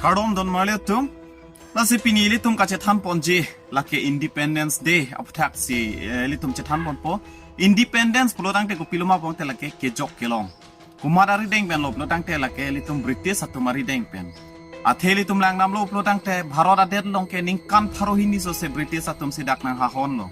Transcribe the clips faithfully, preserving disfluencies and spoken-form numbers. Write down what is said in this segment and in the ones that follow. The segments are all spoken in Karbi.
Kardom don marli atum. Lasi pini ilitum kachethan ponji lake Independence Day aphuthak si, eh, ilitum chethan ponpo. Independence pulo tangte kopilo ma pulote lake kejok kelong. Komat arideng pen lo pulo tangte lake ilitum British atum arideng pen. Athe ilitum langdamlo pulo tangte Bharat adet along ke ningkan pharo hini sose British atum si dak nanghahonlo.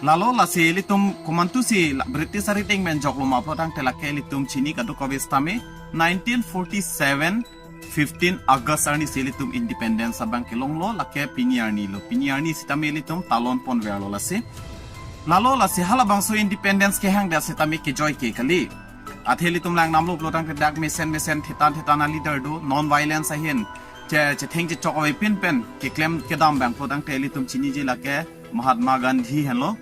Lalo lasi ilitum komantu si la-, British arideng pen joklo ma pulo tangte lake ilitum chini kadokave sitame nineteen forty-seven fifteen August arni si ilitum independence abang kelonglo, lake pini arni lo. Pini arni sitame ilitum talon ponverlo lasi. Lalo lasi halabangso independence kehang da sitame kejoike kali. Athe ilitum langdamlo pulo tangte dak mesen mesen thetan thetan a leader do, non violence ahin che, chetheng chechok avepin pen keklem kedam abang pulo tangte ilitum chiniji lake Mahatma Gandhi henlo.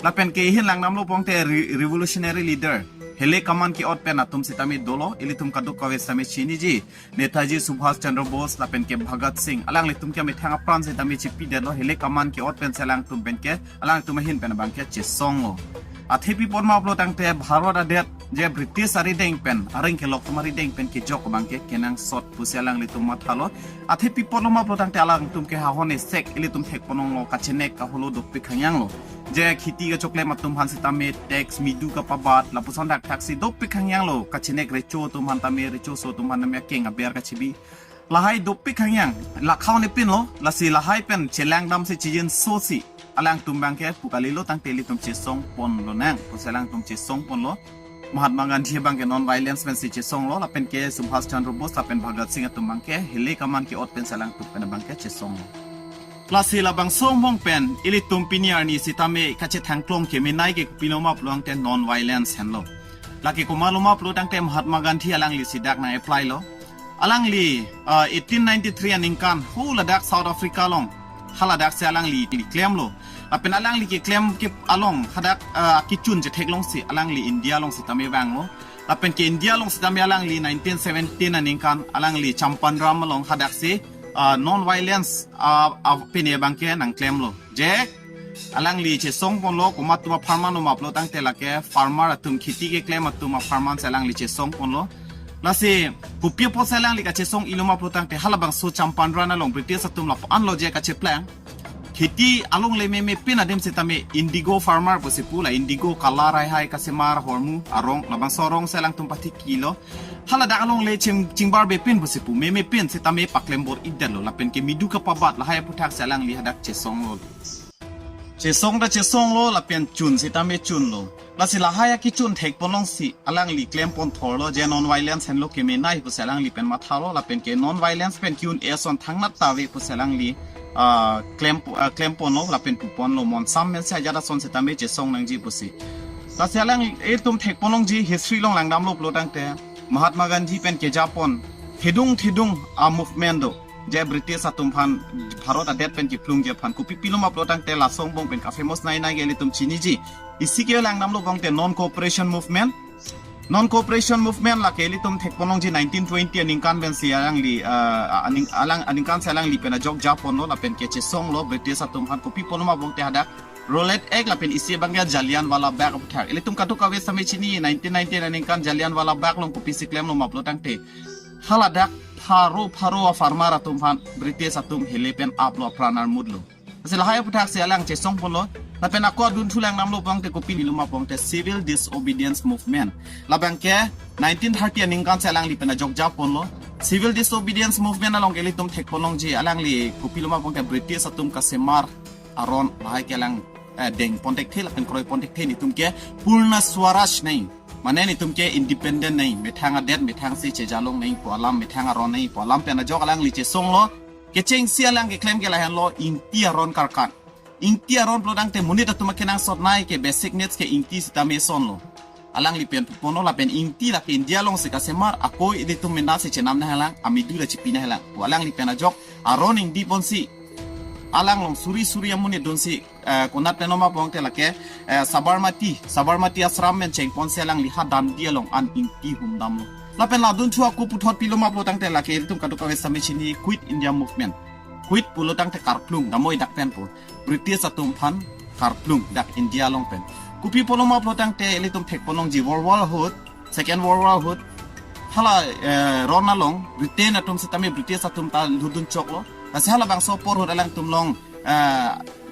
Lapen ke ihin langdamlo pulote re-, revolutionary leader, hele kaman ke-ot pen atum sitame dolo, ilitum kadokave sitame chiniji Netaji Subhash Chandra Bose lapen ke Bhagat Singh. Alanglitum ke methang apran sitame chipidetlo, hele kaman ke-ot pen si alangtum pen ke, alangtum ahin pen abang ke chesonglo. Athe pi apot ma pulo tangte Bharat adet je British arideng pen, areng kelok atum arideng pen kejok abang ke kenangsot pusi alanglitum mathalo. Athe pi apotlo ma pulo tangte alangtum kehahon esek ilitum thek ponlonglo, kachenek kaholo dopik hangyanglo. Je kheti kachoklem atum aphan sitame tax, midu kapabat, lapuson thakthak si dopik hangyanglo, kachenek recho atum aphan tame, rechoso atum aphan tame akeng aber kachibi. Lahai dopik hangyang, lakhaone pinlo, lasi lahai pen chelangdam si chijinso si alangtum abang ke pu kalilo tangte ilitum chesong ponlonang, pusi alangtum chesong ponlo. Mahatma Gandhi abang ke non violence pen si chesonglo, lapen ke Subhash Chandra Bose lapen Bhagat Singh atum abang ke hele kaman ke-ot pen si alangtum pen abang ke chesonglo. Lasi labangso angbong pen ilitum pini arni sitame kachethang kelong kemenei ke kopilo ma pulo tangte non violence henlo. Lake komatlo ma pulo tangte Mahatma Gandhi alangli si dak nang-apply lo. Alangli, ah, eighteen ninety-three aningkan hu ladak South Africa along, haladak si alangli klemlo. Lapen alangli keklem ke along hadak, ah, kechun chetheklong si alangli India along sitame vanglo. Lapen ke India along sitame alangli nineteen seventeen aningkan alangli Champahn Ram along hadak si, ah, non violence, ah, ah, pine abang ke nangklemlo. Je alangli chesong ponlo, komat atum apharman lo ma pulo tangte lake farmer atum, kheti keklem atum apharman si alangli chesong ponlo. Lasi kopi apot si alangli kachesong-ilo ma pulo tangte halabangso Champahn Ram along British atum lapu-an lo je kacheplang. Kheti alongle meme pin adim sitame indigo farmer pusi pu, la indigo color haihai kasemar ahormu arong, labangso arong si alangtum pathikilo. Haladak alongle ching-, chingbarbe pin pusi pu, meme pin sitame paklem bor-idetlo, lapen ke midu kapabat lahai aphuthak si alangli hadak chesonglo. Chesong ta chesonglo, lapen chun sitame chunlo. Lasi lahai akechun thek ponlong si alangli klem pon thorlo, je non violence henlo kemenei pusi alangli pen mathalo, lapen ke non violence pen ke-un eson thangnat ta ave pusi alangli, ah, klem po-, ah, klem ponlo, lapen pu ponlo, monsam men si ajat ason sitame chesong nangji pusi. Lasi alang itum thek ponlongji history along langdamlo pulo tangte Mahatma Gandhi pen keja pon thedung thedung a-movement do. Je British atum aphan Bharat adet pen keplungji aphan, kopi pilo ma pulo tangte laso angbong pen ka-famous nei nei ke ilitum chiniji. Isi ke langdamlo pulote non cooperation movement. Non cooperation movement lake ilitum thek ponlongji nineteen twenty aningkan pen si alangli, ah, aning, alang aningkan si alangli pen ajok ja ponlo lapen ke chesonglo British atum aphan, kopi pulo ma pulote hadak Rowlatt Act lapen isi abang ke Jallianwala Bagh aphuthak. Ilitum kadokave sitame chini nineteen nineteen aningkan Jallianwala Bagh along kopisi klemlo ma pulo tangte haladak pharo pharo a-farmer atum aphan British atum hele pen aplo, apran armutlo. Lasi lahai aphuthak si alang chesong ponlo. Lapen ako adunthu langdamlo pulote kopi pilo ma pulote civil disobedience movement. Labang ke nineteen thirty aningkan si alangli pen ajok ja ponlo. Civil disobedience movement along ke ilitum thek ponlongji alangli kopi pilo ma pulote British atum kasemar aron lahai ke alang, eh, deng pon thekthe lapen kroi pon thekthe, netum ke Purna Swaraj nei. Mane netum ke independent nei, methang adet methang si chejalong nei pu alam, methang aron nei pu alam pen ajok alangli chesonglo. Kechengsi alang keklem ke lahenlo, Ingti aron karkan. Ingti aron pulo tangte monit atum akenangsot nei ke basic needs ke Ingti sitame sonlo. Alangli pen pu ponlo lapen Ingti lake India along si kasemar, ako ilitum mena si chenam nanglang, amidu la chipi nanglang pu alangli pen ajok aron ingdi ponsi alang along suri suri amonit dunsi, eh, konat pen lo ma pulote lake, eh, Sabarmati, Sabarmati Ashram pen cheng ponsi alangli ha Dandi along an Ingti humdamlo. Lapen la adunthu ako puthot pilo ma pulo tangte lake ilitum kadokave sitame chini Quit India Movement. Quit pulo tangte karplung, damnoi dak pen pu. British atum aphan karplung dak India along pen. Kopi pulo ma pulo tangte ilitum thek ponlongji World War ahut, Second World War ahut, hala, eh, ron along Britain atum sitame British atum ta ludun choklo. Lasi halabangso apor ahut alangtum along, eh,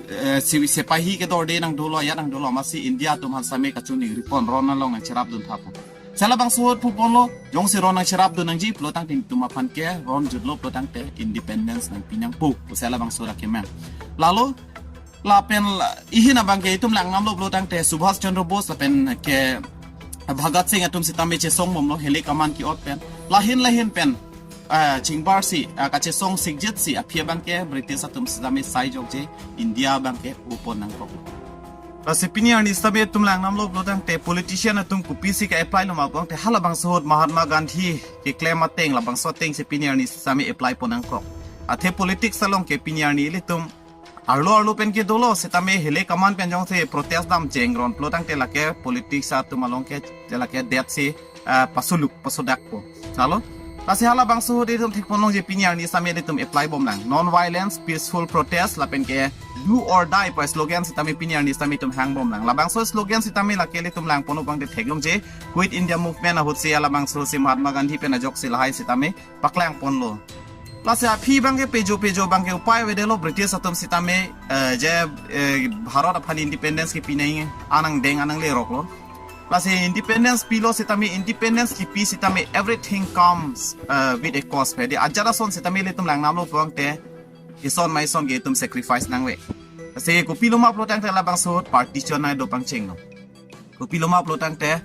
eh, si-, sepahi kedorde nangdolo, ajat nangdolo, amatsi India atum aphan sitame kachiningri pon, ron along nangcherapdun tha pu. Lasi halabangso ahut puponlo, jongsi ron nangcherapdun nangji pulo tangte netum aphan ke ron jutlo pulo tangte independence nangpi nangpo, pusi halabangso ahut akemang. Lalo, lapen la, ihin abangke itum langdamlo pulo tangte Subhash Chandra Bose lapen ke Bhagat Singh atum sitame chesong bomlo, Hilly Command ke-ot pen. Lahin lahin pen, ah, chingbarsi, ah, kachesong sikjitsi aphi abangke British atum sitame sai jokje India abangke upon nangkok. Lasi pini arni sitame itum langdamlo pulo tangte politician atum kopisi ke-apply lo ma pulo tangte halabangso ahut Mahatma Gandhi keklem ateng, labangso atengsi pini arni sitame apply pon nangkok. Athe politics along ke pini arni ilitum arlo arlo pen kedolo, sitame Hilly Command pen jongsi protest dam chengron pulo tangte lake politics atum along ke lake detsi, ah, pasuluk pasodakpo. Lalo, lasi halabangso ahut itum thekponlongji pini arni sitame itum apply bomlang. Non violence, peaceful protest, lapen ke do or die pu slogan sitame pini arni sitame itum hang bomlang. Labangso slogan sitame lake ilitum langponlo pulo tangte theklongji Quit India Movement ahutsi halabangso ahutsi Mahatma Gandhi pen ajoksi lahai sitame paklang ponlo. Lasi aphi abangke pejo pejo abangke upai avedetlo, British atum sitame, eh, je, eh, Bharat aphan independence kepi nangji anang deng anang leroklo. Lasi independence pilo sitame, independence kepi sitame everything comes, eh, with a cost. Jadi ajat ason sitame ilitum langdamlo pulo tangte ison ma ison ke itum sacrifice nangve. Lasi kopilo ma pulo tangte labangso ahut partition nangdo pangchenglo. Kopilo ma pulo tangte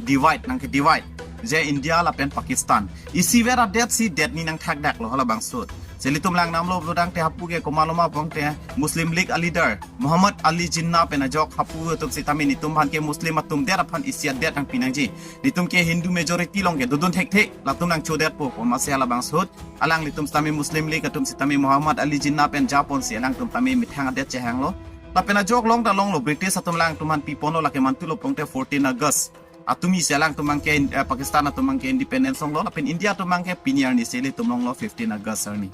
divide nangkedivide je India lapen Pakistan. Isivet adetsi det ni nangthakdaklo halabangso ahut. Lasi ilitum langdamlo pulo tangte hapu ke komatlo ma pulo tangte Muslim League aleader Muhammad Ali Jinnah pen ajok hapu atum sitame netum aphan ke Muslim atum det aphan isi adet nangpi nangji. Netum ke Hindu majority along ke dodun thekthe, latum nangchodetpo pu amatsi halabangso ahut alanglitum sitame Muslim League atum sitame Muhammad Ali Jinnah pen japonsi alangtum tame methang adet chehanglo. Lapen ajok long ta longlo, British atum alangtum aphan piponlo, lake mantulo pulo tangte fourteen August. Atum isi alangtum abangke, eh, Pakistan atum abangke independence longlo, lapen India atum abangke pini arnisi ilitum longlo fifteen August arni.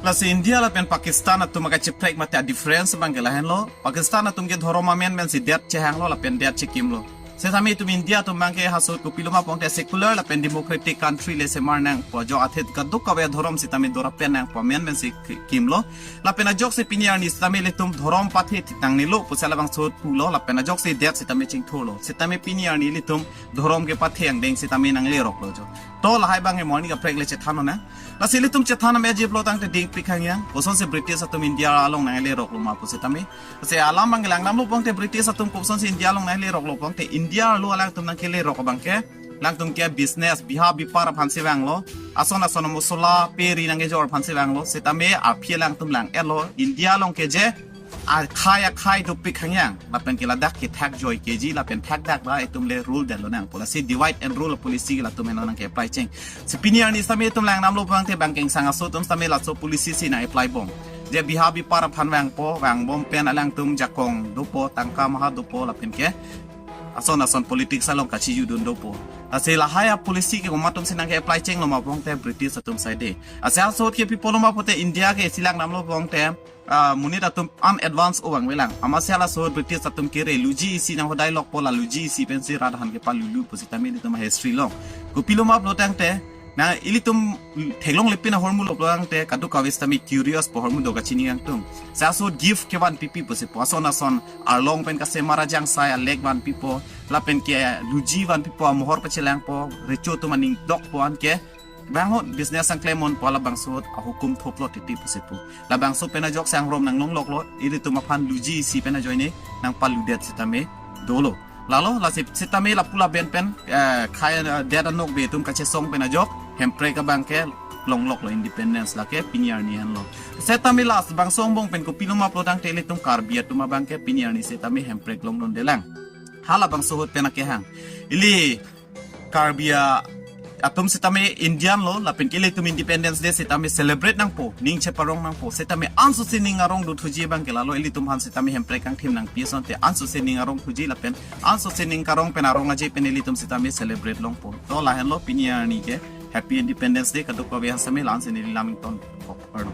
Lasi India lapen Pakistan atum akacheprek mate adifference abangke lahenlo. Pakistan atum ke dhorom amen mensi det chehanglo lapen det chekimlo. Setame itum India atum abangke halaso ahut kopilo ma pulo tangte secular lapen democratic country le semar nangpo, ajok athe kadokave dhorom sitame dorapen nangpo amen mensi ki-, kimlo. Lapen ajoksi pini arni sitame ilitum dhorom pathe theknangnelo pusi halabangso ahut pulo, lapen ajoksi det sitame chingthurlo. Sitame pini arni ilitum dhorom kepathe angdeng sitame nangleroklo jo. To lahai abangke mo arni kaprek le chethan nang. Lasi ilitum chethan nangji pulo tangte dingpik hangyang, kosonsi British atum India along nangleroklo ma pu sitame. Lasi alam abangke langdamlo pulo tangte British atum kosonsi India along nangleroklo pulo tangte India arlo alangtum nangkelerok abangke, alangtum ke business, biha bipar aphansi vanglo, ason ason mosola peri nangkejor aphansi vanglo, sitame aphi alangtum lang-etlo, India along ke je akhai akhai dopik hangyang, lapen ke ladak kethak joikeji, lapen thakdak ra itum le rule detlo nangpo. Lasi divide and rule policy ke latum heno nangke-apply cheng. Si pini arni sitame itum langdamlo pulo tangte bangke ingsang aso atum sitame laso policy si nang-apply bom. Je biha bipar aphan vangpo, vangbom pen alangtum jakong dopo, tangka maha dopo, lapen ke ason ason politics along kachijudun dopo. Lasi lahai apolicy ke komat atumsi nangke-apply chenglo ma pulo tangte British atum side. Lasi halaso ahut ke pipolo ma pulote India ke isi langdamlo pulo tangte, ah, monit atum an advance o vangvelang. Amatsi halaso ahut British atum kere luji isi nanghodailokpo, la luji isi pensi rat aphan kepalulu pu sitame ilitum history along. Kopilo ma pulo tangte, na ilitum theklonglepin ahormu lo pulo tangte kadokave sitame curious pu ahormu do kachini kangtung. Halaso ahut gift kevan pipi pusi pu, ason ason arlong pen kasemar ajangsai alek van pipo, lapen ke luji van pipo, amohor pachelangpo, recho atum aning dokpo, anke bang ahut business angklem ponpo, labangso ahut ahukum thoplo titi pusi pu. Labangso pen ajoksi angrom nanglongloklo, ilitum aphan luji isi pen ajoine nangpaludet sitame dolo. Lalo, lasi sitame lapu lapen pen, eh, khai, eh, det anokbe atum kachesong pen ajok hemprek abangke longloklo independence, lake pini arni henlo. Setame last bangso angbong pen kopilo ma pulo tangte ilitum Karbi atum abangke pini arni sitame hemprek longdundelang. Halabangso ahut pen akehang. Ili Karbi a-, atum sitame Indian lo, lapen ke ilitum Independence Day sitame celebrate nangpo, ning cheparong nangpo, sitame ansose ning arongdun thuji abangke lalo, ilitum aphan sitame hemprek kangthim nangpi asonte ansose ning arong thuji lapen ansose ning karong pen arong aje pen ilitum sitame celebrate longpo. To lahenlo pini arni ke Happy Independence Day kadokave aphan sitame, la-ansi neli lamington kok arno.